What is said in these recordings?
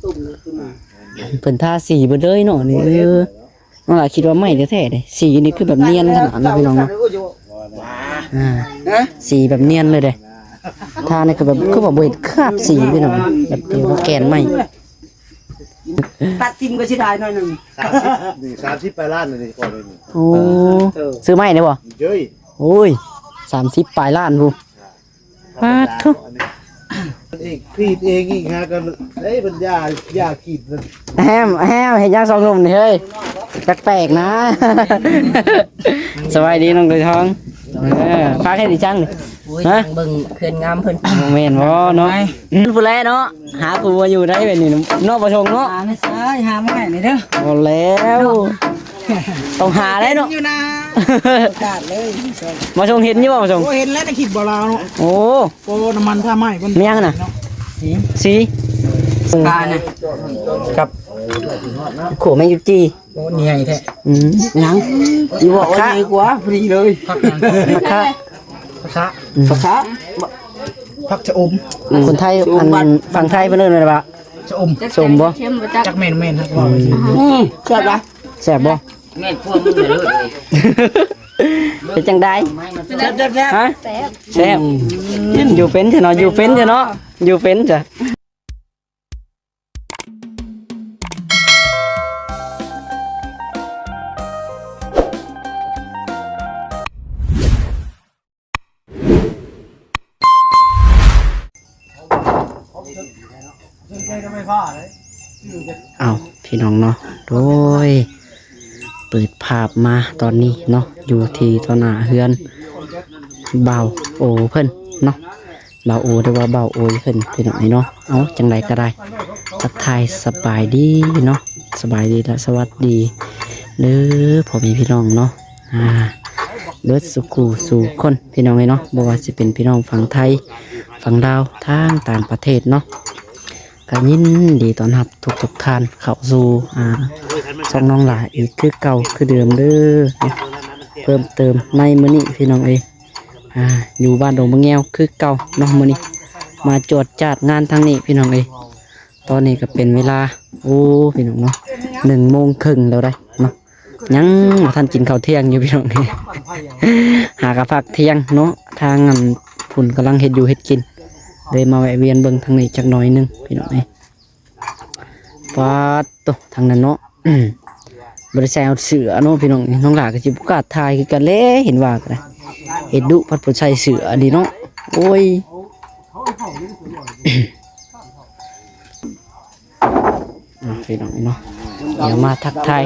ເພິ່ນທາສີເບິດເລີຍເນາະນີ້. ເອີ ນ້ອງຫຼ້າຄິດວ່າໄມ້ແທ້ໆເດ້ ສີນີ້ຄືແບບນຽນຂະໜາດເນາະພີ່ນ້ອງເນາະ. ອ່າ ຮະ ສີແບບນຽນເລີຍເດ້. ທານີ້ຄືແບບ ຄືວ່າບໍ່ເຫັນຄາບສີພີ່ນ້ອງ ແບບດຽວກັບແກ່ນໄມ້. ຕັດຖິ້ມກໍເສຍດາຍໜ້ອຍໜຶ່ງ. ສາມສິບ ນີ້ ສາມສິບປາຍລ້ານນີ້ກ່ອນນີ້. ໂອ້ ເອີ ຊື້ໄມ້ໄດ້ບໍ່? ເອີຍ ໂອ້ຍ ສາມສິບປາຍລ້ານພຸ້ນ. ປາດໂທ້ ເອງ ກຣີດເອງອີກຫາກໍໄດ້ບັນຍາ ຢາກຣີດນັ້ນ. ແຮມ ແຮມ ເຮັດຫຍັງສອງໜຸ່ມນີ້ເຮີ້ຍ ແປກໆນະ. ສະບາຍດີນ້ອງໂດຍທອງ. ເອີ ພາກັນເຮັດອີ່ຫຍັງນີ້? ໂອ້ຍ ຮະ ເບິ່ງເຄື່ອນງາມເພິ່ນ. ບໍ່ແມ່ນບໍ່ເນາະ? ພຸ້ນແຫຼະເນາະ ຫາຜູ້ມາຢູ່ໄດ້ແບບນີ້ເນາະ ບໍ່ຊົງເນາະ. ຫາແມ່ຊາຍ ຫາມາໃຫ້ນີ້ເດີ. ເອົາແລ້ວ ຕ້ອງຫາໄດ້ເນາະ ຢູ່ນາ ປະກາດເລີຍ. ມາຊົງເຫັນຢູ່ບໍ່ ມາຊົງ? ໂອ້ ເຫັນແລ້ວໃນຄລິບບໍ່ລາວເນາະ. ໂອ້ ໂອ້ ນ້ຳມັນທ່າໄມ້ເພິ່ນ ແມ່ນຫຍັງນະ? ສີ ສີ ປານະ ກັບ ໂອ້ ແມ່ນຢູ່ຈີ່. ໂອ້ ນີ້ໃຫຍ່ແທ້. ອືມ ຫຍັງ ຢູ່ບໍ່ ໂອ້ ໃຫຍ່ກວ່າ ພໍດີເລີຍ. ຜັກຫຍັງ? ຜັກຄະ ຜັກຄະ ອືມ ຜັກຄະ ຜັກຊະອົມ. ອືມ ຄົນໄທ ຊະອົມ ອັນ ບ້ານຝັ່ງໄທເພິ່ນເອີ້ນວ່າ ຊະອົມ ຊະອົມບໍ່? ຈັກແມ່ນ ແມ່ນ ອືມ ແຊບບໍ່? ແຊບບໍ່? ແມ່ນພວກມຶງເລີຍ. ເປັນຈັ່ງໃດ? ແຊບ ແຊບ ແຊບ. ຮະ? ແຊບ ແຊບ. ອືມ ຢູ່ເປັນຊະເນາະ ຢູ່ເປັນຊະເນາະ ຢູ່ເປັນຊະ. ເອົາ ພີ່ນ້ອງເນາະ ໂດຍ ເປີດພາບມາຕອນນີ້ເນາະ ຢູ່ທີ່ຕໍ່ໜ້າເຮືອນບ່າວໂອເພິ່ນເນາະ. ບ່າວໂອ ຫຼືວ່າບ່າວໂອຍເພິ່ນ ພີ່ນ້ອງເອີຍເນາະ. ເອົາ ຈັ່ງໃດກໍໄດ້ ທັກທາຍສະບາຍດີເນາະ ສະບາຍດີ ແລະ ສະຫວັດດີເດີ ພໍ່ແມ່ພີ່ນ້ອງເນາະ ອ່າ ເບິດສູ່ຄູ່ສູ່ຄົນ ພີ່ນ້ອງເອີຍເນາະ. ບໍ່ວ່າຊິເປັນພີ່ນ້ອງຝັ່ງໄທ ຝັ່ງລາວ ທາງຕ່າງປະເທດເນາະ ກໍຍິນດີຕ້ອນຮັບທຸກໆທ່ານເຂົ້າສູ່ ອ່າ ຊ່ອງນ້ອງຫຼ້າອີກຄືເກົ່າຄືເດີມເດີ. ເພີ່ມເຕີມໃນມື້ນີ້ ພີ່ນ້ອງເອີຍ ອ່າ ຢູ່ບ້ານດົງບາງແງວຄືເກົ່າເນາະ. ມື້ນີ້ມາຈວດຈາດງານທາງນີ້ ພີ່ນ້ອງເອີຍ. ຕອນນີ້ກໍເປັນເວລາ ໂອ້ ພີ່ນ້ອງເນາະ ໜຶ່ງໂມງເຄິ່ງແລ້ວໄດ໋ເນາະ ຍັງບໍ່ທັນກິນເຂົ້າທ່ຽງຢູ່ ພີ່ນ້ອງເອີຍ. ຫາກະພັກທ່ຽງເນາະ ທາງອັນພຸ້ນກຳລັງເຮັດຢູ່ເຮັດກິນ ເລີຍມາແວະວຽນເບິ່ງທາງນີ້ຈັກໜ້ອຍໜຶ່ງ ພີ່ນ້ອງເອີຍ. ປາດໂທ້ ທາງນັ້ນເນາະ ບໍ່ໄດ້ໃສ່ເສື້ອເນາະ ພີ່ນ້ອງ. ນ້ອງຫຼ້າກໍຊິບໍ່ກ້າຖ່າຍຄືກັນແຫຼະ ເຫັນວ່າກໍໄດ້ ເຫັນດຸພັດບໍ່ໃສ່ເສື້ອອັນນີ້ເນາະ. ໂອ້ຍ ອ່າ ພີ່ນ້ອງເນາະ ດຽວມາທັກທາຍ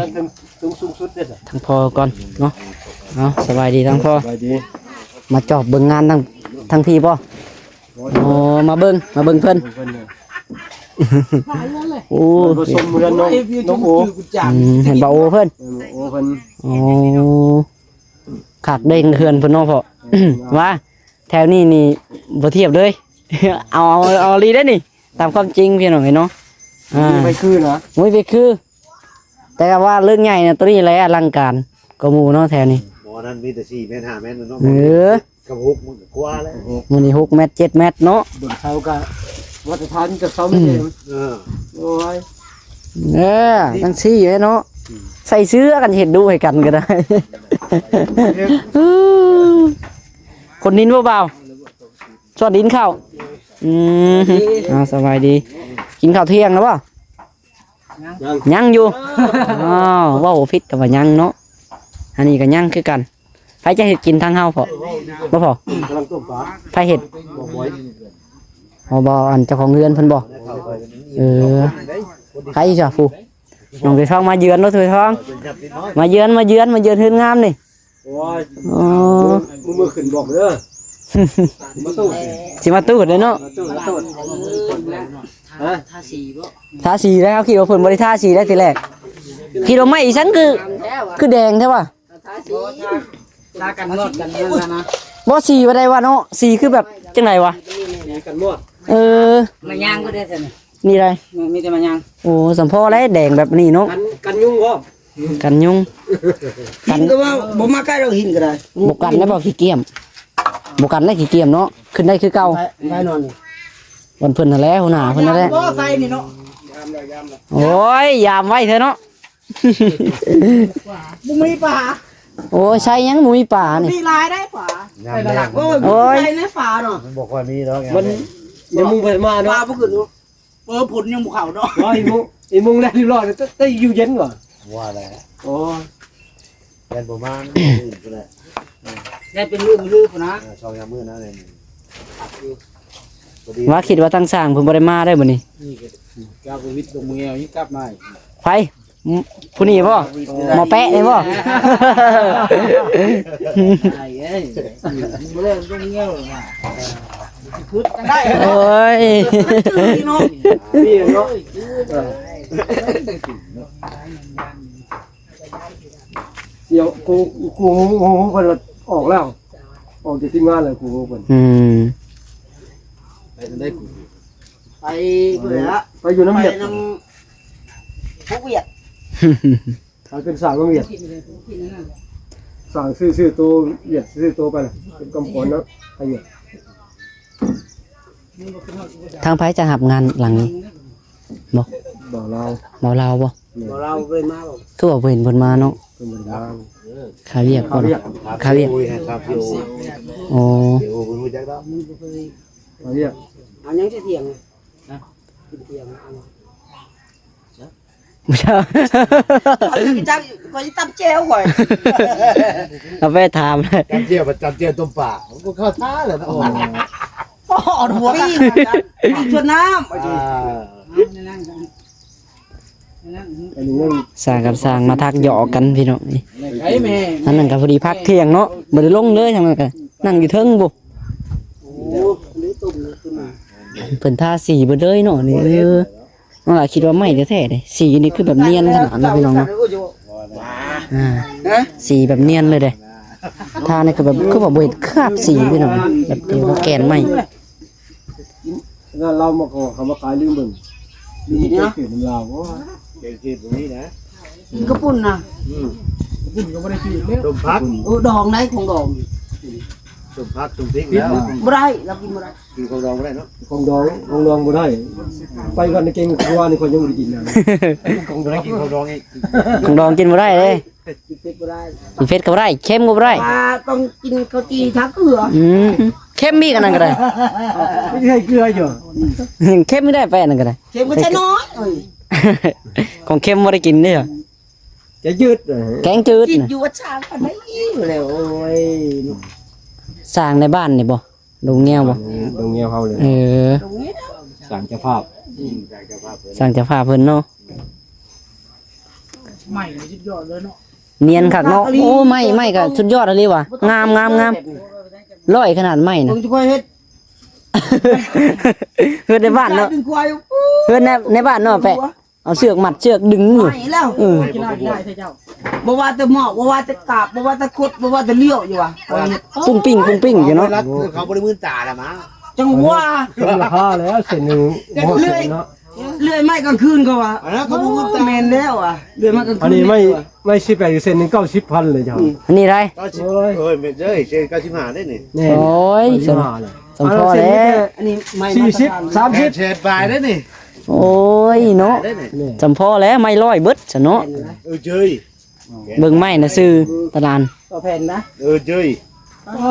ທາງພໍ່ກ່ອນເນາະ. ເອົາ ສະບາຍດີທາງພໍ່ ສະບາຍດີ. ມາຈອບເບິ່ງງານທາງ ທາງພີ້ບໍ່? ອໍ ມາເບິ່ງ ມາເບິ່ງເພິ່ນ. ໂອ້ ມາຊົມເຮືອນນ້ອງ ນ້ອງໂອ. ອືມ ເຫັນບ່າວໂອເພິ່ນ ເອີ ໂອເພິ່ນ. ໂອ້ ຄັກເດ້ເຮືອນເພິ່ນເນາະພໍ່. ວ່າແຖວນີ້ນີ້ບໍ່ທຽບເລີຍ ເອົາ ເອົາ ເອົາອີ່ຫຼີເດ້ນີ້ ຕາມຄວາມຈິງ ພີ່ນ້ອງເອີຍເນາະ. ອ່າ ມີໄປຄືນະ ໂອ້ຍ ໄປຄື ແຕ່ວ່າເລື່ອງໃຫຍ່ນະ ໂຕນີ້ແຫຼະອະລັງການກວ່າໝູ່ເນາະແຖວນີ້. ບໍ່ ນັ້ນມີແຕ່ສີ່ແມັດ ຫ້າແມັດເນາະ. ເອີ ກັບຫົກມັນກໍກວ່າແລ້ວ. ມື້ນີ້ຫົກແມັດ ເຈັດແມັດເນາະ. ເບິ່ງເຂົາກໍມາດຕະຖານຈະເຊົາແມ່ນ. ເອີ ໂອ້ຍ ເອີ ຈັ່ງຊີ້ແຫຼະເນາະ. ອືມ ໃສ່ເສື້ອກັນເຮັດດຸໃຫ້ກັນກໍໄດ້. ຄົນດິນບໍ່ບ່າວ? ຊວນດິນເຂົ້າ. ອືມ ອ່າ ສະບາຍດີ. ກິນເຂົ້າທ່ຽງແລ້ວບໍ່? ຍັງ ຍັງຢູ່. ອ້າວ ເວົ້າຜິດກໍວ່າຍັງເນາະ. ອັນນີ້ກໍຍັງຄືກັນ. ໃຜຈະເຮັດກິນທາງເຮົາພໍ? ບໍ່ພໍ. ກຳລັງຕົ້ມປາ. ໃຜເຮັດ? ບໍ່ ບໍ່ ອັນເຈົ້າຂອງເຮືອນເພິ່ນບໍ່? ເອີ ໃຜຊະຜູ້? ນ້ອງເສືອທອງມາເຢືອນເນາະ ເສືອທອງ. ມາເຢືອນ ມາເຢືອນ ມາເຢືອນເຮືອນງາມນີ້. ໂອ້ຍ ອໍ ມື້ ມື້ຂຶ້ນບອກເດີ. ມາຕູດ ຊິມາຕູດເດ້ເນາະ. ມາຕູດ ມາຕູດ. ຮະ? ທາສີບໍ່? ທາສີແລ້ວ ຄິດວ່າເພິ່ນບໍ່ໄດ້ທາສີໄດ້ທີແລກ. ຄິດວ່າໄມ້ອີ່ສັງຄື ຄືແດງແທ້ວະ? ທາສີ ທາກັນມອດກັນນັ້ນນະ. ບໍ່ ສີບໍ່ໄດ້ວ່າເນາະ. ສີຄືແບບຈັ່ງໃດວະ? ກັນມອດ. ເອີ ມາຍ່າງກໍໄດ້ຊັ້ນ. ນີ້ໄດ໋ ມີແຕ່ມາຍ່າງ. ໂອ້ ສຳພໍແລ້ວແດງແບບນີ້ເນາະ. ກັນ ກັນຍຸງພ້ອມ. ກັນຍຸງ. ຫິນກໍວ່າບໍ່ມາໃກ້ດອກ ຫິນກໍໄດ້. ບໍ່ກັນໄດ້ບໍ່? ຂີ້ກຽມ. ບໍ່ກັນໄດ້ຂີ້ກຽມເນາະ. ຂຶ້ນໄດ້ຄືເກົ່າ. ໄດ້ ໄດ້ນອນນີ້. ວັນເພິ່ນຫັ້ນແຫຼະ ຫົວໜ້າເພິ່ນຫັ້ນແຫຼະ. ບໍ່ໃສ່ນີ້ເນາະ. ໂອ້ຍ ຍາມໄວເທື່ອເນາະ. ບໍ່ມີປາ. ໂອ້ຍ ໃສ່ຫຍັງບໍ່ມີປານີ້? ມີຫຼາຍໄດ໋ປາ. ຍາມແລງ. ໂອ້ຍ ໃສ່ໃນປ່າເນາະ. ມັນບໍ່ຄ່ອຍມີດອກ. ມັນຍັງມຸງເພິ່ນມາເນາະ. ປາບໍ່ຂຶ້ນເນາະ. ເອີ ຝົນຍັງບໍ່ເຂົ້າເນາະ. ວ່າອີໂມງ ອີໂມງແລກຮຽບຮ້ອຍ ແຕ່ ແຕ່ຢູ່ເຢັນກວ່າ. ວ່າແຫຼະ. ໂອ້ຍ ແລ່ນບໍ່ມາ ມື້ອື່ນພຸ້ນແຫຼະ. ແລ່ນເປັນມື້ມື້ພຸ້ນນະ. ເອີ ສອງສາມມື້ນະ. ພໍດີ ວ່າຄິດວ່າທາງຊ່າງເພິ່ນບໍ່ໄດ້ມາໄດ໋ມື້ນີ້. ນີ້ກໍເຈົ້າໂຄວິດລົງແງວຍັງກັບມາອີກ. ໃຜ? ຜູ້ນີ້ບໍ່? ໝໍແປະນີ້ບໍ່? ອ້າຍເອີຍ ບໍ່ໄດ້ລົງແງວວ່າ. ໂອ້ຍ ນີ້ເນາະ. ດຽວ ກູ ກູ ກູເພິ່ນອອກແລ້ວ ອອກຈາກທີມງານແລ້ວ ກູເພິ່ນ. ອືມ ໄປທາງໃດກູ? ໄປພຸ້ນແຫຼະ ໄປຢູ່ນຳຫວຽດ ໄປນຳພວກຫວຽດ. ໄປເປັນຊ່າງນຳຫວຽດ ຊ່າງຊື່ ຊື່ໂຕຫວຽດ ຊື່ໂຕໄປລະ ເປັນກຳກອນເນາະ ໄປຫວຽດ. ທາງໃຜຈະຮັບງານຫຼັງນີ້? ບໍ່ ບໍ່ລາວ ບໍ່ລາວບໍ່? ແມ່ນ ບໍ່ລາວບໍ່ໄດ້ມາບໍ່? ຄືວ່າບໍ່ເຫັນເພິ່ນມາເນາະ. ເພິ່ນບໍ່ໄດ້ມາ ຄາວຽກບໍ່? ຄາວຽກ ໂອ້ຍ ໃຫ້ຄາວຽກ. ໂອ້ ເອີ ເພິ່ນຮູ້ຈັກດອກ ຄາວຽກ. ເອົາຫຍັງຈະຖຽງ? ຮະ? ກິນຖຽງ ເອົາ ບໍ່ເຈົ້າ ຂ້ອຍຊິຈັກ ຂ້ອຍຊິຕຳແຈ່ວຂ້ອຍ. ເອົາໄປຖາມ ຕຳແຈ່ວ ຕຳແຈ່ວຕົ້ມປາ ມັນກໍເຂົ້າທ່າແຫຼະເນາະ. ປ້ອນຫົວ ປີ້ງ ປີ້ງຊວນນ້ຳ. ອ່າ ຊ່າງກັບຊ່າງມາທັກຫຍອກກັນພີ່ນ້ອງ. ອັນນັ້ນກໍພໍດີພັກທ່ຽງເນາະ ບໍ່ໄດ້ລົງເລີຍ ທາງນັ້ນກໍນັ່ງຢູ່ເທິງພຸ້ນ. ໂອ້ ເພິ່ນທາສີເບິດເລີຍເນາະນີ້. ເອີ ນ້ອງຫຼ້າຄິດວ່າໄມ້ແທ້ໆເດ້ ສີນີ້ຄືແບບນຽນຂະໜາດເນາະພີ່ນ້ອງເນາະ. ອ່າ ຮະ? ສີແບບນຽນເລີຍເດ້ ທານີ້ຄືແບບ ຄືວ່າບໍ່ເຫັນຄາບສີພີ່ນ້ອງ ແບບວ່າແກ່ນໄມ້. ນັ້ນລາວມາ ເຂົາມາຂາຍລືມເບິ່ງ ລືມເບິ່ງເຂດນຳລາວ. ໂອ້ຍ ແກງເຂດບໍ່ມີນະ ກິນກະປຸ້ນນະ. ອືມ ກະປຸ້ນກໍບໍ່ໄດ້ກິນແລ້ວ ຕົ້ມຜັກ. ເອີ ດອງໄດ໋ ຂອງດອງ ຕົ້ມຜັກຕົ້ມພິກແລ້ວ ບໍ່ໄດ້ ລາວກິນບໍ່ໄດ້. ກິນຂອງດອງບໍ່ໄດ້ເນາະ ຂອງດອງ ຂອງດອງບໍ່ໄດ້. ໄປວັດໃນເກງຄືວ່ານີ້ ຂ້ອຍຍັງບໍ່ໄດ້ກິນນະ ຂອງດອງ ກິນຂອງດອງອີກ. ຂອງດອງກິນບໍ່ໄດ້ເດ້ ກິນເຜັດບໍ່ໄດ້ ກິນເຜັດກໍບໍ່ໄດ້ ເຄັມກໍບໍ່ໄດ້. ອ່າ ຕ້ອງກິນເຂົ້າຈີ່ທາເກືອ. ອືມ ເຄັມອີກ ອັນນັ້ນກໍໄດ້ ມີໃສ່ເກືອຢູ່ ເຄັມໄດ້ໄປ ອັນນັ້ນກໍໄດ້ ເຄັມກໍໃສ່ນ້ອຍ. ເອີຍ ຂອງເຄັມບໍ່ໄດ້ກິນເດ້ ຈະຈືດ ແກງຈືດ ກິນຢູ່ວັດຊາງປານໃດແລ້ວ. ໂອ້ຍ ສ້າງໃນບ້ານນີ້ບໍ່? ດົງແງວບໍ່? ດົງແງວເຮົາເລີຍ. ເອີ ສ້າງເຈົ້າພາບ ສ້າງເຈົ້າພາບເພິ່ນເນາະ. ໄມ້ນີ້ສຸດຍອດເລີຍເນາະ ນຽນຄັກເນາະ. ໂອ້ ໄມ້ ໄມ້ກໍສຸດຍອດອີ່ຫຼີວ່າ ງາມ ງາມ ງາມ ຮ້ອຍຂະໜາດໄມ້ນະ. ເບິ່ງຈຸຂ້ອຍເຮັດ ເຮືອນໃນບ້ານເນາະ ເຮືອນໃນ ໃນບ້ານເນາະແປະ. ເອົາເຊືອກມັດເຊືອກດຶງຢູ່ ໄໝ້ແລ້ວ ເອີ ບໍ່ວ່າແຕ່ໝອກ ບໍ່ວ່າແຕ່ກາບ ບໍ່ວ່າແຕ່ຄົດ ບໍ່ວ່າແຕ່ລ້ຽວຢູ່ວ່າ ປຸ້ງປິ້ງ ປຸ້ງປິ້ງຢູ່ເນາະ. ເຂົາບໍ່ໄດ້ມື່ນຕາລະມາ ຈັ່ງວ່າ ສົມລາຄາແລ້ວ ເສັ້ນໜຶ່ງ ເລື່ອຍ ເລື່ອຍໄມ້ກາງຄືນເຂົາວ່າ ອັນນັ້ນເຂົາບໍ່ມື່ນຕາ ແມ່ນແລ້ວວ່າ ເລື່ອຍໄມ້ກາງຄືນ. ອັນນີ້ໄມ້ ໄມ້ສິບແປດເຊັນ ເກົ້າສິບພັນເລີຍເຈົ້າ. ອືມ ອັນນີ້ໄດ້ ໂອ້ຍ ໂອ້ຍ ແມ່ນເອີຍ ເຊັນເກົ້າສິບຫ້າເດ້ນີ້. ໂອ້ຍ ເຊັນສຳພໍແລ້ວ ອັນນີ້ໄມ້ມາດຕະຖານ ສີ່ສິບ ສາມສິບ ແປດແສນປາຍເດ້ນີ້. ໂອ້ຍເນາະ ຈຳພໍແລ້ວ ໄມ້ຮ້ອຍເບິດຊະເນາະ. ເອີ ເຈີຍ ເບິ່ງໄມ້ນະຊື່ຕະຫຼານ ບໍ່ແພງນະ. ເອີ ເຈີຍ ໂອ້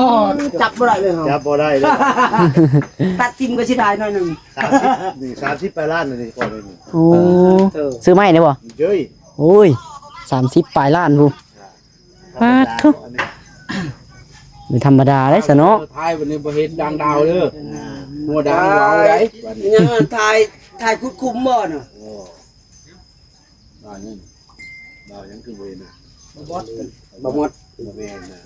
ຈັບບໍ່ໄດ້ເລີຍ ຈັບບໍ່ໄດ້ເລີຍ ຕັດຖິ້ມກໍເສຍດາຍໜ້ອຍໜຶ່ງ. ສາມສິບ ນີ້ ສາມສິບປາຍລ້ານນີ້ ກ່ອນເລີຍນີ້. ໂອ້ ເອີ ຊື້ໄມ້ໄດ້ບໍ່? ເຈີຍ ໂອ້ຍ ສາມສິບປາຍລ້ານພຸ້ນ. ປາດໂທ້ ບໍ່ທຳມະດາເດ້ຊະເນາະ. ຖ່າຍບັດນີ້ບໍ່ເຫັນດາງດາວເດີ ຫົວດາງດາວໄດ໋. ຍັງຖ່າຍ ຖ່າຍຂຸດຂຸມບໍ່ນະ? ໂອ້ ດາວຍັງ ດາວຍັງຄືບໍ່ເຫັນນະ. ບໍ່ບອດ ບໍ່ໝົດ ບໍ່ແມ່ນນະ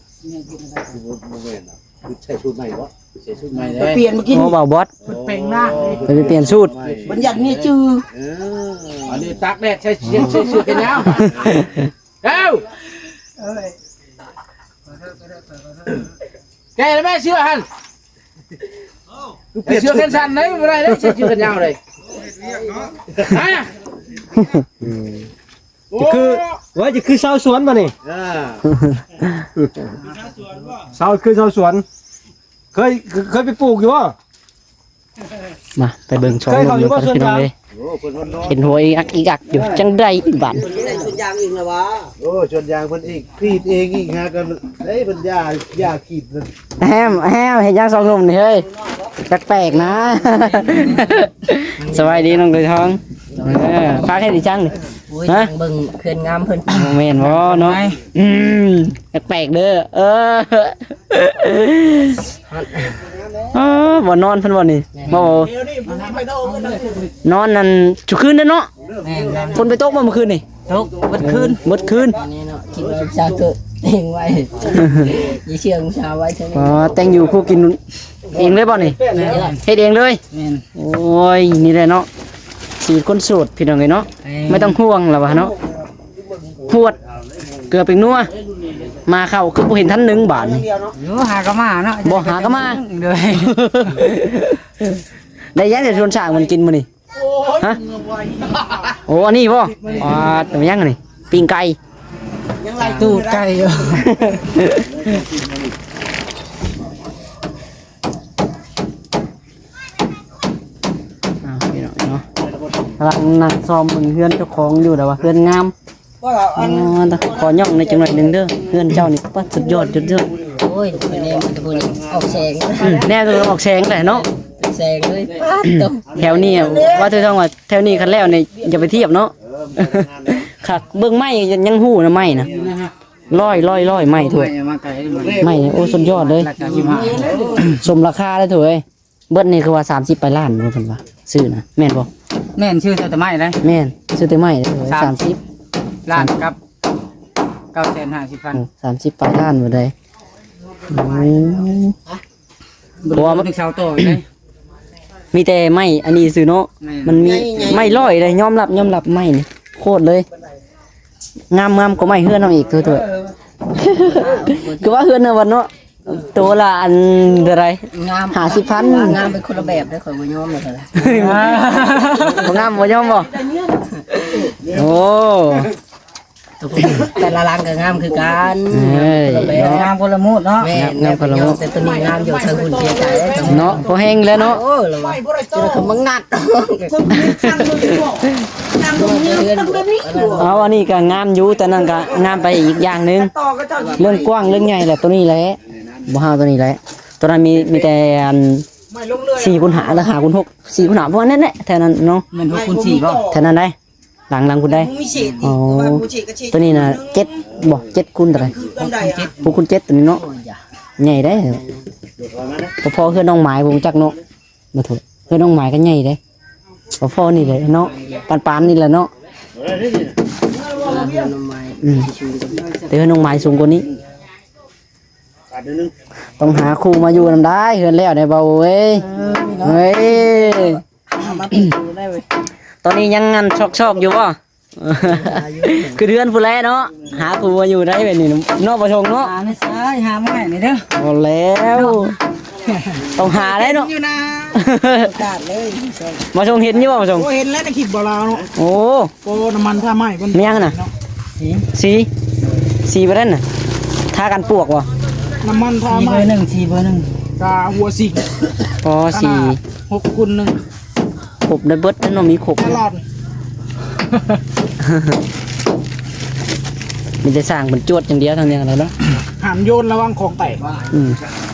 ຄືບໍ່ ບໍ່ແມ່ນນະ. ຄືໃສ່ຊຸດໃໝ່ບໍ່? ໃສ່ຊຸດໃໝ່ແລ້ວ ໄປປ່ຽນມາກິນ. ໂອ້ ບ່າວບອດ ເພິ່ນແປງຮ່າງເດ້ ເພິ່ນໄປປ່ຽນສູດ ບັນຍັດມີຈື່. ເອີ ອັນນີ້ຕາກແດດ ໃສ່ ໃສ່ເສື້ອແຂນຍາວ. ເອົ້າ ເອີຍ ແກະແມ່ເສື້ອຫັ້ນ ໃສ່ເສື້ອແຂນສັ້ນໄດ້ບໍ່ໄດ້ເດ້ ໃສ່ເສື້ອແຂນຍາວເດ້. ຮະ ອືມ ໂອ້ ຈະຄື ວ່າຈະຄືຊາວສວນບາດນີ້. ອ່າ ຊາວ ຄືຊາວສວນ ເຄີຍ ເຄີຍໄປປູກຢູ່ບໍ່? ມາໄປເບິ່ງຊ່ອງລຸ້ນນຳກັນພີ່ນ້ອງເອີຍ. ໂອ້ ເພິ່ນຮອດນອນ ເຫັນຫົວອີກອັກອີກອັກຢູ່ ຈັ່ງໃດບາດນີ້. ເພິ່ນໄດ້ສວນຢາງເອງລະຫວາ? ໂອ້ ສວນຢາງເພິ່ນອີກ ກຣີດເອງອີກ ຫາກັນເດ້ ເພິ່ນຢາ ຢາກຣີດນັ້ນ. ແຮມ ແຮມ ເຮັດຫຍັງສອງໜຸ່ມນີ້ເຮີ້ຍ? ແປກໆນະ. ສະບາຍດີນ້ອງໂດຍທອງ. ເອີ ພາເຮັດອີ່ຫຍັງນີ້? ໂອ້ຍ ຮະ? ເບິ່ງເຮືອນງາມເພິ່ນ. ບໍ່ແມ່ນບໍ່ເນາະ? ອືມ ແປກໆເດີ. ເອີ ອໍ ບ່ອນນອນເພິ່ນບໍ່ນີ້? ແມ່ນ ບໍ່ ນອນນັ້ນຊຸຄືນເດ້ເນາະ. ແມ່ນໆ ຝົນໄປຕົກບໍ່ມື້ຄືນນີ້? ຕົກເບິດຄືນ ເບິດຄືນ. ອັນນີ້ເນາະ ຄິດວ່າສາວເກີດເອງໄວ້ ຢູ່ເຊື່ອງສາວໄວ້. ອໍ ແຕ່ງຢູ່ຜູ້ກິນເອງເລີຍບໍ່ນີ້? ແມ່ນ ເຮັດເອງເລີຍ. ແມ່ນ ໂອ້ຍ ນີ້ແຫຼະເນາະ ຊີວິດຄົນໂສດພີ່ນ້ອງເອີຍເນາະ. ແມ່ນ ບໍ່ຕ້ອງຫ່ວງລະວ່າເນາະ. ຫວດ ເກືອແປ້ງນົວ ໝາເຂົ້າຄືບໍ່ເຫັນທັນໜຶ່ງບາດນີ້. ໂອ້ ຫາກໍມາເນາະ. ບໍ່ ຫາກໍມາ ໂດຍ. ໄດ້ຫຍັງຈາກສວນຊ້າງມັນກິນມື້ນີ້? ຮະ? ໂອ້ ອັນນີ້ບໍ່? ອ່າ ແມ່ນຫຍັງອັນນີ້? ປີ້ງໄກ່ ຍັງໄລ່ຕູດໄກ່ຢູ່. ອ້າວ ພີ່ນ້ອງເນາະ ກຳລັງນັ່ງຊອມເບິ່ງເຮືອນເຈົ້າຂອງຢູ່ ແຕ່ວ່າເຮືອນງາມ. ອໍ ຂໍຍ້ອງໃນຈັກໜ້ອຍໜຶ່ງເດີ ເຮືອນເຈົ້ານີ້ ປາດ ສຸດຍອດ ສຸດຍອດ. ໂອ້ຍ ໄປແນມມັນຕະພຸ້ນອອກແສງ. ອືມ ແນມຕະພຸ້ນອອກແສງແຫຼະເນາະ. ແສງເລີຍ ປາດໂຕ. ແຖວນີ້ວ່າແຕ່ຕ້ອງວ່າ ແຖວນີ້ຄັນແລ້ວນີ້ຢ່າໄປທຽບເນາະ. ຄັກ ເບິ່ງໄມ້ຍັງຮູ້ນະ ໄມ້ນະ ຮ້ອຍ ຮ້ອຍ ຮ້ອຍ ໄມ້ຖ້ວຍ. ໄມ້ ໂອ້ ສຸດຍອດເລີຍ. ສົມລາຄາເລີຍຖ້ວຍ. ເບິດນີ້ຄືວ່າສາມສິບປາຍລ້ານບໍ່ ເພິ່ນວ່າຊື້ນະ ແມ່ນບໍ່? ແມ່ນ ຊື້ແຕ່ໄມ້ເດ້. ແມ່ນ ຊື້ແຕ່ໄມ້ເດ້ ສາມ ສາມສິບລ້ານກັບເກົ້າແສນຫ້າສິບພັນ. ໂອ້ ສາມສິບປາຍລ້ານບໍ່ໄດ້. ອືມ ບໍ່ ເພາະວ່າມັນເສົາຕໍ່ເດ້ ມີແຕ່ໄມ້ອັນນີ້ຊື່ເນາະ. ແມ່ນ ມັນມີໄມ້ຮ້ອຍເດ້ ຍອມຮັບ ຍອມຮັບ ໄມ້ນີ້ໂຄດເລີຍ. ງາມ ງາມກວ່າໄມ້ເຮືອນເຮົາອີກ ໂທ້ໆ. ຄືວ່າເຮືອນເຮົາວັດເນາະ ໂຕລະອັນເທົ່າໃດ? ງາມ ຫ້າສິບພັນ. ງາມເປັນຄົນລະແບບເດີ ຂ້ອຍບໍ່ຍອມເລີຍ. ບໍ່ງາມບໍ່ຍອມບໍ່? ໂອ້ ແຕ່ລະຫຼັງກໍງາມຄືກັນ. ເອີຍ ງາມຄົນລະມູດເນາະ. ແມ່ນ ງາມຄົນລະມູດ. ແຕ່ຕົວນີ້ງາມຢູ່ ທາງຫຸ່ນເສຍໃຈເນາະ ພໍແຮງແລ້ວເນາະ. ໂອ້ ລະວ່າ ເຈົ້າກໍມາງັດ ເອົາ ອັນນີ້ກໍງາມຢູ່ ແຕ່ນັ້ນກໍງາມໄປອີກຢ່າງໜຶ່ງ ເລື່ອງກວ້າງເລື່ອງໃຫຍ່ແຫຼະ ຕົວນີ້ແຫຼະ ບໍ່ຫາຕົວນີ້ແຫຼະ. ຕົວນັ້ນມີ ມີແຕ່ອັນສີ່ຄູນຫ້າ ແລ້ວຫ້າຄູນຫົກ ສີ່ຄູນຫ້າ ປະມານນັ້ນແຫຼະ ແຖວນັ້ນເນາະ. ແມ່ນຫົກຄູນສີ່ບໍ່? ແຖວນັ້ນໄດ໋ ຫຼັງ ຫຼັງພຸ້ນໄດ໋. ອໍ ຕົວນີ້ນະເຈັດບໍ່? ເຈັດຄູນເທົ່າໃດ? ຫົກຄູນເຈັດ ຫົກຄູນເຈັດ ຕົວນີ້ເນາະ. ໂອ້ຍ ໃຫຍ່ເດ້ ພໍໆເຮືອນນ້ອງໝາຍ ບໍ່ຮູ້ຈັກເນາະ. ບໍ່ຖືກ ເຮືອນນ້ອງໝາຍກໍໃຫຍ່ເດ້ ພໍໆນີ້ແຫຼະເນາະ ປານໆນີ້ແຫຼະເນາະ. ອືມ ແຕ່ເຮືອນນ້ອງໝາຍສູງກວ່ານີ້. ຕ້ອງຫາຄູ່ມາຢູ່ນຳໄດ້ ເຮືອນແລ້ວໄດ້ເບົາເອີຍ. ເອີຍ ເອີຍ ມາເປັນຢູ່ໄດ້ເວີຍ. ຕອນນີ້ຍັງອັນຊອກໆຢູ່ບໍ່? ຄືເຮືອນພຸ້ນແຫຼະເນາະ ຫາຜູ້ມາຢູ່ໄດ້ແບບນີ້ເນາະ ບໍ່ຊົງເນາະ. ຫາໃນຊາຍ ຫາມາໃຫ້ນີ້ເດີ. ເອົາແລ້ວ ຕ້ອງຫາໄດ້ເນາະ ຢູ່ນາ ໂອກາດເລີຍ. ບໍ່ຊົງເຫັນຢູ່ບໍ່ ບໍ່ຊົງ? ໂອ້ ເຫັນແລ້ວໃນຄລິບບໍ່ລາວເນາະ. ໂອ້ ໂອ້ ນ້ຳມັນທາໄມ້ເພິ່ນ ແມ່ນຫຍັງນະ? ສີ ສີ ສີບໍ່ນັ້ນນະ ທາກັນປວກບໍ່? ນ້ຳມັນທາໄມ້ ສີເບີໜຶ່ງ ສີເບີໜຶ່ງ ກະຫົວສີ. ອໍ ສີ ຫົກຄູນໜຶ່ງ ຄົບໄດ້ເບິດເນາະ ມີຄົບຕະຫຼອດ. ມີແຕ່ສ້າງເພິ່ນຈວດຢ່າງດຽວທາງນີ້ແຫຼະເນາະ. ຫ້າມໂຍນລະວັງຂອງແຕກ. ອືມ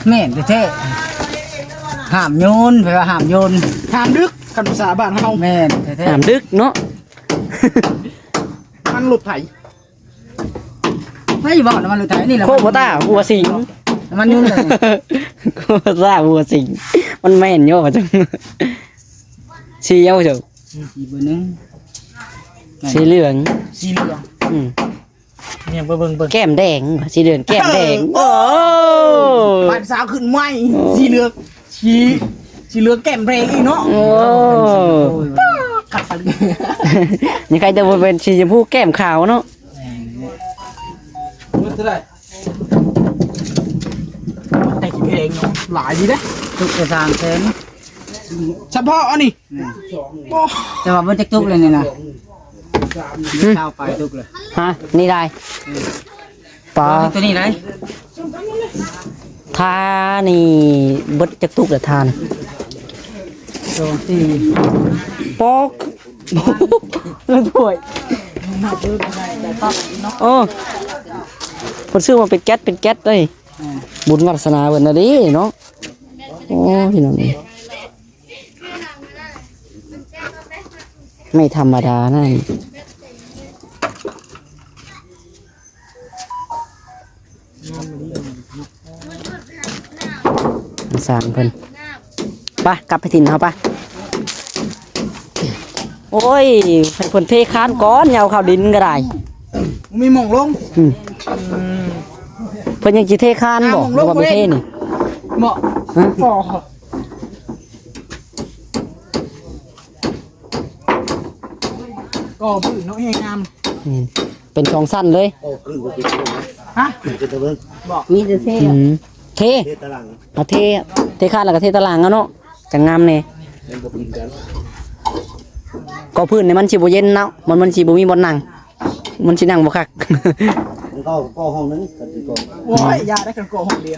ແມ່ນແທ້ໆ ຫ້າມໂຍນ ແປວ່າຫ້າມໂຍນ ຫ້າມດຶກ ຄັນພາສາບ້ານເຮົາ. ແມ່ນແທ້ໆ ຫ້າມດຶກເນາະ. ມັນລົດໄຖ ໃຜເວົ້ານຳມັນລົດໄຖນີ້ລະ ໂຄບບໍ່ຕາຫົວສິງ ມັນຢູ່ນີ້ ໂຄບບໍ່ຕາຫົວສິງ. ມັນແມ່ນຢູ່ວ່າຈັ່ງ ສີຫຍັງວ່າຈັ່ງ? ສີເບີໜຶ່ງ ສີເຫຼືອງ ສີເຫຼືອງ. ອືມ ຍັງໄປເບິ່ງ ເບິ່ງ ແກ້ມແດງ ສີເດືອນແກ້ມແດງ. ເອີ ໂອ້ ບ້ານສາວຂຶ້ນໃໝ່ ໂອ້ ສີເຫຼືອງ ສີ ສີເຫຼືອງແກ້ມແດງອີກເນາະ. ໂອ້ ໂອ້ຍ ຄັກສະເຫຼືອງ ຍັງໃຄແຕ່ບໍ່ເປັນສີຊຳພູແກ້ມຂາວເນາະ. ແມ່ນ ໝົດເທົ່າໃດ? ແຕ່ຂີ້ແພງເນາະ ຫຼາຍດີເດ້ ຕຸກລະສາມແສນ ສະເພາະອັນນີ້. ແມ່ນ ໂອ້ ແຕ່ວ່າເບິດຈັກຕຸກແລ້ວນີ້ນະ? ຫຶ ຊາວປາຍຕຸກເລີຍ. ຮະ ນີ້ໄດ້ ເອີ ປາ ຕົວນີ້ໄດ້ ທານີ້ເບິດຈັກຕຸກແລ້ວ ທານີ້? ສອງ ສີ່ ປອກ ຖ້ວຍ ໂອ້ ເພິ່ນຊື້ມາເປັນແກັດເປັນແກັດເດ້. ອ່າ ບຸນວາສະໜາເພິ່ນນະເດ້ເນາະ. ໂອ້ ພີ່ນ້ອງເອີຍ ໄມ່ທຳມະດານະ. ສ້າງເພິ່ນ ໄປ ກັບໄປຖິ່ນເຮົາໄປ. ໂອ້ຍ ໃຫ້ເພິ່ນເທຄານກ່ອນ ຢ່າເອົາເຂົ້າດິນກໍໄດ້ ມີໝ່ອງລົງ. ອືມ ອືມ ເພິ່ນຍັງຊິເທຄານບໍ່ ຫາໝ່ອງລົງ ຫຼືວ່າບໍ່ເທນີ້? ບໍ່ ຮະ? ບໍ່. ກໍພື້ນເນາະ ແຮງງາມ. ແມ່ນ ເປັນສອງຊັ້ນເລີຍ. ຮະ? ບໍ່ ມີແຕ່ເທ. ອືມ ເທ ເທຕາລາງ ເອົາເທ ເທຄານແລ້ວກໍເທຕາລາງເອົາເນາະ ຈັ່ງງາມແດ່. ມັນບໍ່ຄືກັນ ກໍພື້ນນີ້ມັນຊິບໍ່ເຢັນເນາະ ມັນ ມັນຊິບໍ່ມີບ່ອນນັ່ງ ມັນຊິນັ່ງບໍ່ຄັກ. ມັນກໍ ກໍຫ້ອງໜຶ່ງ ກັນຊິກໍ ໂອ້ຍ ຢ່າໄດ້ ຄັນກໍຫ້ອງດຽວ.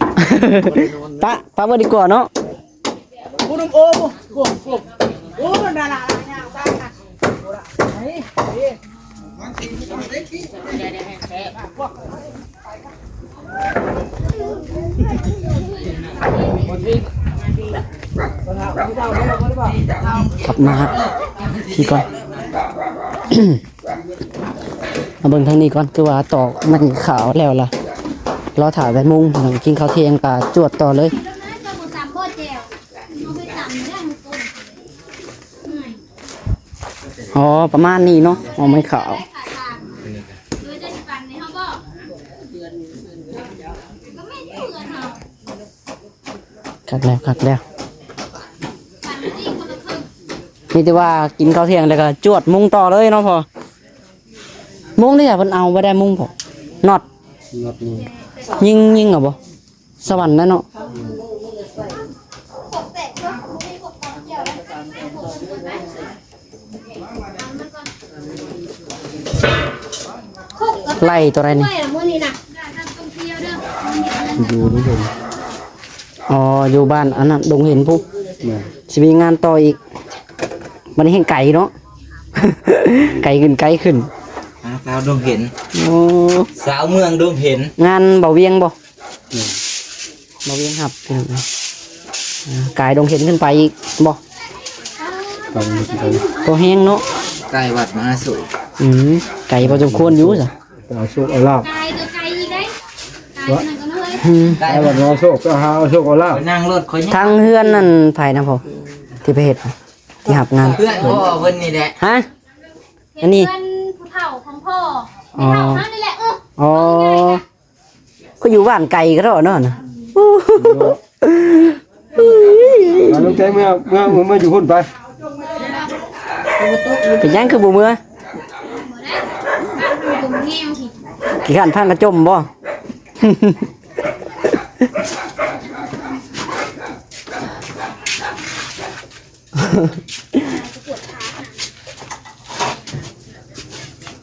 ປະ ປະເບິ່ງດີກວ່າເນາະ. ໂອ້ ໂອ້ ໂອ້ ໂອ້ ດາລາຍ່າງໄປນະ. ກັບມາພີ້ກ່ອນ. ມາເບິ່ງທາງນີ້ກ່ອນ ຄືວ່າຕອກໄມ້ຂາວແລ້ວລະ ລໍຖ້າແປດໂມງ ກິນເຂົ້າທ່ຽງກະຈວດຕໍ່ເລີຍ. ອໍ ປະມານນີ້ເນາະ ເອົາໄມ້ຂາວ. ຄັກແລ້ວ ຄັກແລ້ວ ມີແຕ່ວ່າກິນເຂົ້າທ່ຽງແລ້ວກໍຈວດມຸງຕໍ່ເລີຍເນາະພໍ່. ມຸງນີ້ເພິ່ນເອົາໄວ້ໄດ້ມຸງພໍ່ ນັອດ ນັອດມຸງ ຍິງ ຍິງເອົາບໍ່? ສະຫວັນນະເນາະ. ໄລ່ຕົວໃດນີ້? ຢູ່ນີ້ເພິ່ນ ອໍ ຢູ່ບ້ານອັນນັ້ນ ດົງເຫັນພຸ້ນ. ແມ່ນ ຊິມີງານຕໍ່ອີກ. ບັດນີ້ແຮ່ງໄກເນາະ ໄກຂຶ້ນ ໄກຂຶ້ນ. ອ່າ ສາວດົງເຫັນ ໂອ້ ສາວເມືອງດົງເຫັນ. ງານເບົາວຽງບໍ່? ແມ່ນ ເບົາວຽງຮັບ ພີ່ນ້ອງເອີຍ. ອ່າ ກາຍດົງເຫັນຂຶ້ນໄປອີກບໍ່? ໄປ ໄປ ພໍແຮງເນາະ ໃກ້ວັດມະຫາໂສກ. ອືມ ໄກພໍສົມຄວນຢູ່ຊະ ໄປເອົາໂຊກເອົາລາບ. ກາຍກໍໄກອີກເດ້ ກາຍນັ້ນກໍເລີຍ ອືມ ໄປວັດມະຫາໂສກ ໄປຫາເອົາໂຊກເອົາລາບ. ໄປນັ່ງລົດຂ້ອຍ ທາງເຮືອນນັ້ນໃຜນະພໍ່ ທີ່ໄປເຮັດ ທີ່ຮັບງານ? ເພື່ອນພໍ່ເພິ່ນນີ້ແຫຼະ. ຮະ? ອັນນີ້ເພື່ອນຜູ້ເຖົ້າຂອງພໍ່ ອໍ ແມ່ເຖົ້າເຮົານີ້ແຫຼະ. ເອີ ອໍ ກໍຢູ່ບ້ານໄກກະເທາະເນາະ. ເອົາ ລຸງແຕງ ເມືອ ເມືອ ເມືອຢູ່ພຸ້ນໄປ. ເປັນຫຍັງຄືບໍ່ເມືອ? ຂີ້ຄ້ານພັງກະຈົ່ມບໍ່?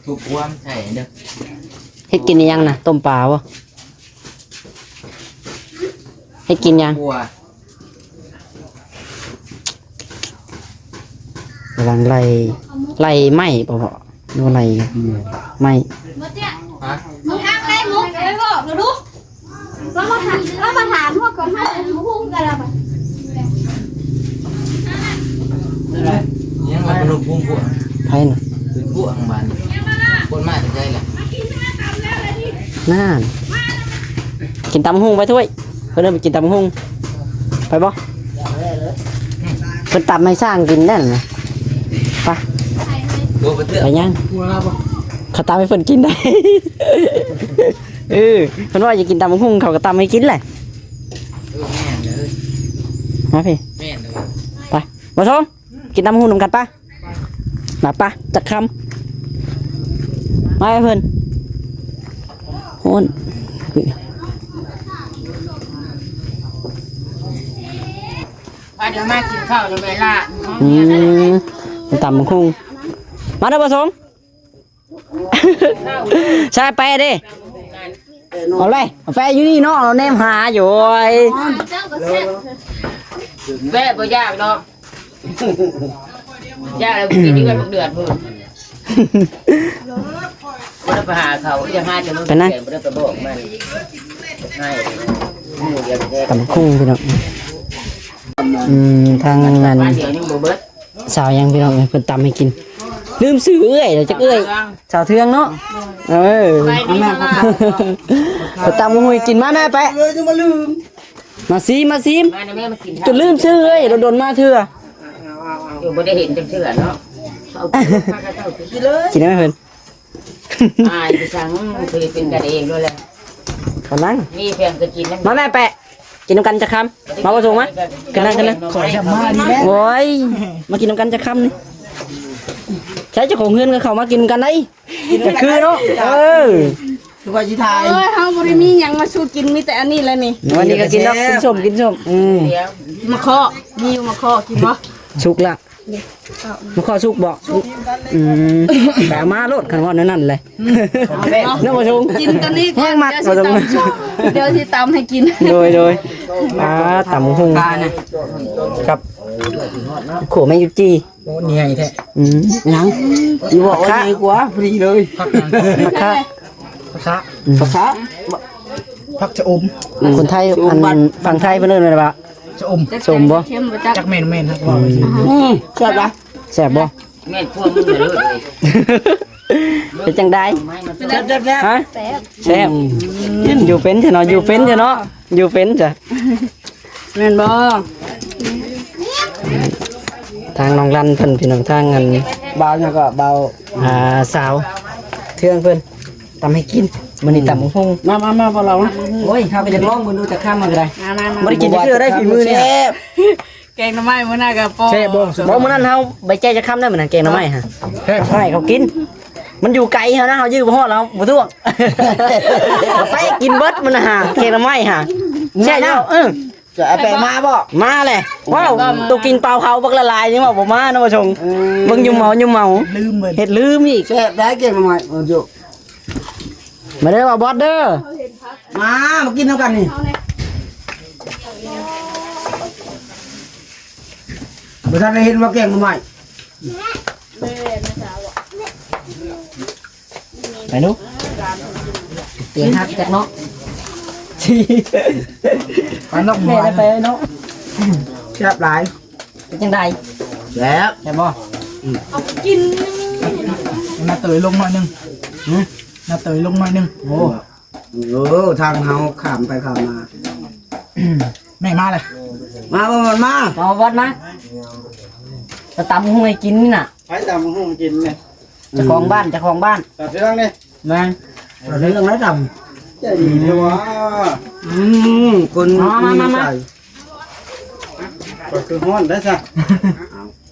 ທຸບຮວມໃສ່ເດີ. ເຮັດກິນອີ່ຫຍັງນະ? ຕົ້ມປາບໍ່? ເຮັດກິນຫຍັງ? ກຳລັງໄລ່ ໄລ່ໄມ້ບໍ່ພໍ ໂດນໄລ່ ອືມ ໄມ້. ຮະ? ມຶງທາງໃດ ມຸກໄປບອກເຂົາດູ. ລາວມາຖາມ ລາວມາຖາມເຮົາກ່ອນ ເຮົາບໍ່ຮູ້ຄືກັນລະບາດ. ຍັງວ່າເປັນລູກພູມພວກ ໃຜນະ? ເປັນພວກທາງບ້ານ ຄົນມາແຕ່ໃສລະ? ນັ້ນ ກິນຕຳຫຸ່ງໄປຖ້ວຍ. ເພິ່ນເອີ້ນໄປກິນຕຳຫຸ່ງ ໄປບໍ່? ເພິ່ນຕຳໃຫ້ຊ້າງກິນນັ້ນນະ. ໄປ ບໍ່ໄປເທື່ອ ໄປຫຍັງ? ເຂົາຕຳໃຫ້ເພິ່ນກິນໄດ້. ເອີ ເພິ່ນວ່າຢາກກິນຕຳບັກຫຸ່ງ ເຂົາກໍຕຳໃຫ້ກິນແຫຼະ. ເອີ ແມ່ນເດີ ມາພີ້ ແມ່ນເດີ. ໄປ ບໍ່ສົງ ກິນຕຳບັກຫຸ່ງນຳກັນປະ. ມາປະ ຈັກຄຳ ມາໃຫ້ເພິ່ນ. ໂອ້ນ ມາເດີ ມາກິນເຂົ້ານຳແມ່ຫຼ້ານ. ອືມ ຕຳບັກຫຸ່ງ ມາເດີບໍ່ສົງ. ໃສ່ແປເດ້ ເອົາເລີຍ ເອົາແປຢູ່ນີ້ເນາະ ເຮົາແນມຫາຢູ່. ໂອ້ຍ ແປບໍ່ຢາກດອກ. ຢ່າ ແລ້ວກິນຢູ່ກັນບັກເດືອດພຸ້ນ ບໍ່ໄດ້ໄປຫາເຂົາ ຢ່າຫາຈະລົງ ໄປນະ ບໍ່ໄດ້ໄປບອກມັນ ໃຫ້ໝູ່ດຽວແທ້ ຕຳບັກຫຸ່ງພີ່ນ້ອງ. ອືມ ທາງນັ້ນ ດຽວຍັງບໍ່ເບິດ ສາວຫຍັງພີ່ນ້ອງເອີຍ ເພິ່ນຕຳໃຫ້ກິນ ລືມຊື່ເອື້ອຍແລ້ວ ຈັກເອື້ອຍ ສາວເທືອງເນາະ ເອີ ເພິ່ນຕຳໃຫ້ກິນ ມາແມ່ແປະ ມາຊີມ ມາຊີມ ມານະແມ່ ມາກິນ ຈົນລືມຊື່ເອີຍ ດົນໆມາເທື່ອ ເອີ ບໍ່ໄດ້ເຫັນຈັກເທື່ອເນາະ ກິນໄດ້ໄໝເພິ່ນ? ອາຍໄປສັ່ງ ຄືເປັນກັນເອງໂລດແຫຼະ ກຳລັງ ມີແພງກໍກິນນຳ ມາແມ່ແປະ ກິນນຳກັນຈັກຄຳ ມາບໍ່ສົ່ງມາ ຂຶ້ນນັ່ງ ຂຶ້ນນັ່ງ ຂ້ອຍຈະມານີ້ແຫຼະ ໂອ້ຍ ມາກິນນຳກັນຈັກຄຳນີ້ ໃຊ້ເຈົ້າຂອງເຮືອນກໍເຂົ້າມາກິນນຳກັນໄດ໋ ກໍຄືເນາະ ເອີ ຄືວ່າຊິຖ່າຍ ໂອ້ຍ ເຮົາບໍ່ໄດ້ມີຫຍັງມາສູ່ກິນ ມີແຕ່ອັນນີ້ແຫຼະນີ້ ວັນນີ້ກໍກິນດອກ ກິນສົ້ມ ກິນສົ້ມ ອືມ ມາເຄາະ ມີຢູ່ມາເຄາະ ກິນບໍ່? ສຸກລະ ມາຂໍສຸກບໍ່? ອືມ ໄປເອົາມາໂລດ ຄັນວ່າແນວນັ້ນແຫຼະ ເນາະ ບໍ່ຊົງ ກິນຕົວນີ້ກ່ອນ ແຮງມັກ ດຽວຊິຕຳ ວ່າຊັ້ນ ດຽວຊິຕຳໃຫ້ກິນ ໂດຍ ໂດຍ ອ່າ ຕຳບັກຫຸ່ງ ກັບ ໂຂ ແມງຢູ່ຈີ່ ໂອ້ ໃຫຍ່ແທ້ ອືມ ຫຍັງ ຢູ່ບໍ່ ໂອ້ ໃຫຍ່ກວ່າ ພໍດີເລີຍ ຜັກຫຍັງ ຜັກຄາ ຜັກຄາ ອືມ ຜັກຄາ ຜັກຊະອົມ ຄົນໄທ ອັນ ຝັ່ງໄທເພິ່ນເອີ້ນວ່າ ຊະອົມ ຊະອົມບໍ່? ຈັກແມ່ນ ແມ່ນ ອືມ ແຊບນະ ແຊບບໍ່? ແມ່ນພວກມຶງເລີຍ ເປັນຈັ່ງໃດ? ແຊບ ແຊບ ແຊບ ຮະ? ແຊບ ແຊບ ອືມ ຢູ່ເປັນຊະເນາະ ຢູ່ເປັນຊະເນາະ ຢູ່ເປັນຊະ ແມ່ນບໍ່? ທາງນ້ອງລັນເພິ່ນ ພີ່ນ້ອງ ທາງອັນ ບ່າວຫຍັງກໍ ບ່າວ ອ່າ ສາວເທືອງເພິ່ນ ຕຳໃຫ້ກິນ ມື້ນີ້ຕຳບັກຫຸ່ງ ມາ ມາ ມາ ພວກເຮົາ ໂອ້ຍ ເຮົາກໍຢາກລອງເບິ່ງດູຈັກຄຳມັນກໍໄດ້ ມາ ມາ ມາ ບໍ່ໄດ້ກິນຈັກເທື່ອໄດ້ ຝີມືນີ້ ແຊບ ແກງໜໍ່ໄມ້ມື້ໜ້າກໍພໍ ແຊບບໍ່? ບໍ່ ມື້ນັ້ນເຮົາໄປແຈກຈັກຄຳໄດ້ ມື້ນັ້ນແກງໜໍ່ໄມ້ຫະ ແຊບ ໃຫ້ເຂົາກິນ ມັນຢູ່ໄກເຮົານະ ເຮົາຢື້ບໍ່ຮອດ ເຮົາບໍ່ທ້ວງ ໄປກິນເບິດມື້ນະຫະ ແກງໜໍ່ໄມ້ຫະ ແຊບເນາະ ເອີ ຈະເອົາແປງມາບໍ່? ມາແຫຼະ ວ້າວ ໂຕກິນປາເຜົາບັກລະລາຍ ຍັງວ່າບໍ່ມາເນາະ ວ່າຊົງ ເອີ ເບິ່ງຢູ່ເມົາ ຢູ່ເມົາ ລືມເບິດ ເຮັດລືມອີກ ແຊບໄດ໋ແກງໜໍ່ໄມ້ ເອີ ໂຈ ມາເດີ ບ່າວບອດເດີ ມາ ມາກິນນຳກັນນີ້ ບໍ່ທັນໄດ້ເຫັນວ່າແກງໜໍ່ໄມ້ ໄປດູ ເຕະຫັກຈັກເນາະ ປານນອກໝວຍ ໄປເນາະ ແຊບຫຼາຍ ເປັນຈັ່ງໃດ? ແຊບ ແຊບບໍ່? ອືມ ເອົາກິນ ໜ້າເຕີຍລົງໜ້ອຍໜຶ່ງ ຫື? ໜ້າເຕີຍລົງໜ້ອຍໜຶ່ງ ໂອ້ ເອີ ທາງເຮົາຂ້າມໄປຂ້າມມາ ແມ່ມາເລີຍ ມາ ມາ ມາ ມາ ມາ ໄປຕຳຫຸ່ງໃຫ້ກິນນີ້ນະ ໃຜຕຳຫຸ່ງກິນນີ້ ເຈົ້າຂອງບ້ານ ເຈົ້າຂອງບ້ານ ຕຳເລື່ອງນີ້ ແມ່ນ ເລື່ອງໃດຕຳ ໃຈດີແທ້ວ່າ ອືມ ຄົນ ມາ ມາ ມາ ມາ ຂ້ອຍຄືຮ້ອນໄດ້ຊະ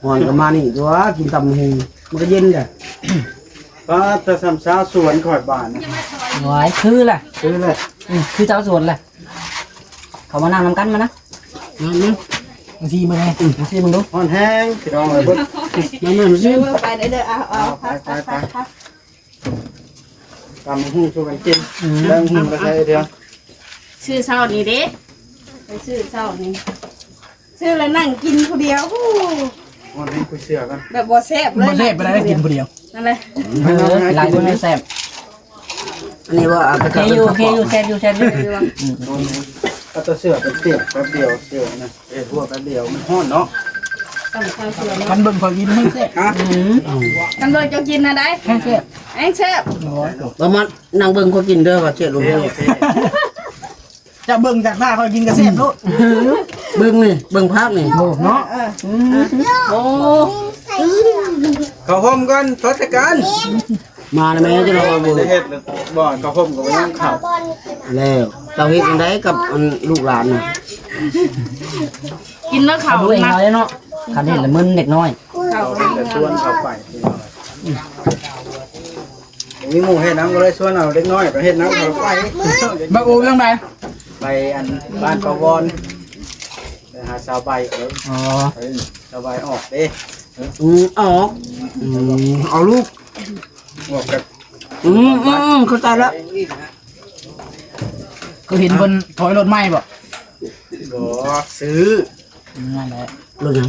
ຮ້ອນກໍມານີ້ຕົວະ ກິນຕຳຫຸ່ງ ມັນກໍເຢັນແຫຼະ ປາດ ແຕ່ຊຳຊາວສວນຂ້ອຍບາດນີ້ ໂອ້ຍ ຄືລະ ຄືລະ ອືມ ຄືຊາວສວນລະ ເຂົ້າມານັ່ງນຳກັນມານະ ມາ ມາ ມາຊີມເບິ່ງແດ່ ອືມ ມາຊີມເບິ່ງດູ ຮ້ອນແຮງ ພີ່ນ້ອງເອີຍ ເບິ່ງ ມາ ມາ ມາຊີມ ເອີ ໄປເດີ ເອົາ ເອົາ ເອົາ ໄປ ໄປ ໄປ ໄປ ຕຳຫຸ່ງສູ່ກັນກິນ ອືມ ແລ້ວຫຸ່ງກໍໃສ່ເທື່ອ ຊື້ເຊົ້ານີ້ເດ້ ໄປຊື້ເຊົ້ານີ້ ຊື້ແລ້ວນັ່ງກິນຜູ້ດຽວ ໂອ້ ຮ້ອນແຮງ ຄຸຍເສື້ອກັນ ແບບບໍ່ແຊບເລີຍ ບໍ່ແຊບປານໃດ ກິນຜູ້ດຽວ ນັ້ນແຫຼະ ເອີ ຫຼາຍຄົນແຊບ ອັນນີ້ວ່າເອົາໄປ ໂອເຄຢູ່ ໂອເຄຢູ່ ແຊບຢູ່ ແຊບຢູ່ ອືມ ເອົາແຕ່ເສື້ອໄປປຽກແປັບດຽວ ເສື້ອນະ ເອີ ຫົວແປັບດຽວ ມັນຮ້ອນເນາະ ຄັນເບິ່ງຂ້ອຍກິນແຮງແຊບ ອືມ ຄັນເບິ່ງເຈົ້າກິນນະໄດ໋ ແຮງແຊບ ແຮງແຊບ ໂອ້ຍ ປະມານນັ່ງເບິ່ງຂ້ອຍກິນເດີ ວ່າແຊບ ໂອເຄ ໂອເຄ ຈະເບິ່ງຈາກໜ້າຂ້ອຍກິນກໍແຊບໂລດ ເບິ່ງນີ້ ເບິ່ງພາບນີ້ ໂອ້ ເນາະ ເອີ ອືມ ໂອ້ ເຂົ້າຮ່ວມກັນ ທດສະການ ມາແລ້ວແມ່ ຈະລອງເບິ່ງ ໄດ້ເຮັດບໍ່ ເຂົ້າຮ່ວມກໍບໍ່ຍັງເຂົ້າ ແລ້ວເຈົ້າເຮັດຈັ່ງໃດກັບອັນລູກຫຼານນະ ກິນແລ້ວເຂົ້າ ເອົາເອງເນາະ ຄັນເຮັດລະມຶນເດັກນ້ອຍ ເຂົ້າ ເຂົາກໍຊວນເຂົ້າໄປ ມີໝູ່ເຮັດນຳກໍເລີຍຊວນເອົາເດັກນ້ອຍໄປເຮັດນຳເຂົາໄປ ບັກໂອເລື່ອງໃດ ໄປອັນບ້ານປາວອນ ໄປຫາສາວໃບເຂົາ ອໍ ເອີ ສາວໃບອອກເດ້ ອືມ ອອກ ອືມ ເອົາລູກ ອອກກັບ ອືມ ອືມ ເຂົ້າໃຈແລ້ວ ຄືເຫັນເພິ່ນຖອຍລົດໃໝ່ບໍ່? ບໍ່ ຊື້ ນັ້ນແຫຼະ ລົດຫຍັງ?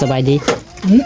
ສະບາຍດີ. ອືມ.